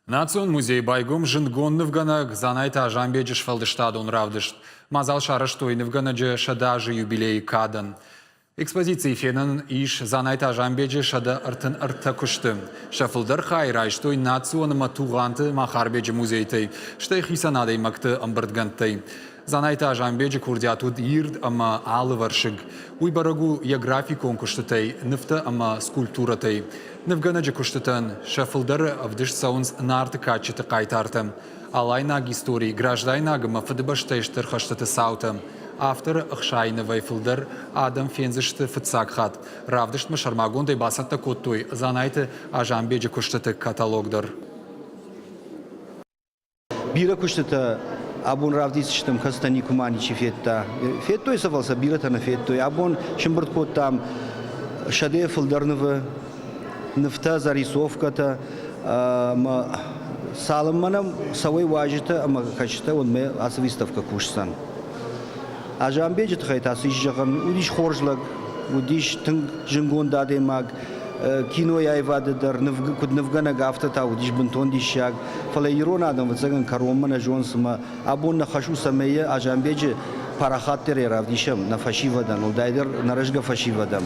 Национ музейы байгом зындгонд нывгӕнӕг Дзанайты Азанбеджы сфӕлдыстадон равдыст. Мадзал сарӕзтой нывгӕнӕджы 100 азы юбилейы кадӕн. Экспозицийы фенӕн ис Дзанайты Азанбеджы 133 куысты. Сӕ фылдӕр хай райстой национ ӕмӕ Тугъанты Махарбеджы музейтӕй, стӕй хицӕн адӕймӕгты ӕмбырдгӕндтӕй. Дзанайты Азанбеджы курдиат уыд ирд ӕмӕ алывӕрсыг. Уый бӕрӕг у йӕ графикон куыстытӕй, нывтӕ ӕмӕ скульптурӕтӕй. Нывгӕнӕджы куыстытӕн сӕ фылдӕры ӕвдыст цӕуынц Нарты кадджыты хъайтартӕ, алайнаг истори, граждайнаг ӕмӕ Фыдыбӕстӕйы стыр хӕстыты цаутӕ. Авторы ӕхсай нывӕй фылдӕр адӕм фендзысты фыццаг хатт. Равдыстмӕ сӕрмагондӕй бацӕттӕ кодтой Дзанайты Азанбеджы куыстыты каталог дӕр. Бирӕ куыстытӕ абон равдисдзыстӕм, кӕцытӕ никуыма ничи федта. Федтой сӕ, фӕлӕ сӕ бирӕтӕ нӕ федтой. Абон сымбырд кодтам сӕдӕйӕ фылдӕр нывы, нывтӕ, зарисовкӕтӕ ӕмӕ цалынмӕ нӕм цӕуой уазджытӕ ӕмӕ кӕсджытӕ, уӕдмӕ ацы выставкӕ кусдзӕн. Азамбеджы тыххӕй та цы ис зӕгъӕн, уыдис хорз лӕг, уыдис тынг зынгонд адӕймаг, кинойы аивады дӕр куыд нывгӕнӕг, афтӕ та уыдис бынтон диссаг. Фӕлӕ ирон адӕм, ӕвӕццӕгӕн, кӕронмӕ нӕ зонынц ӕмӕ абон нӕ хӕс у, цӕмӕй йӕ Азамбеджы парахатдӕрӕй равдисӕм нӕ фӕсивӕдӕн, уӕлдайдӕр нӕ рӕзгӕ фӕсивӕдӕн.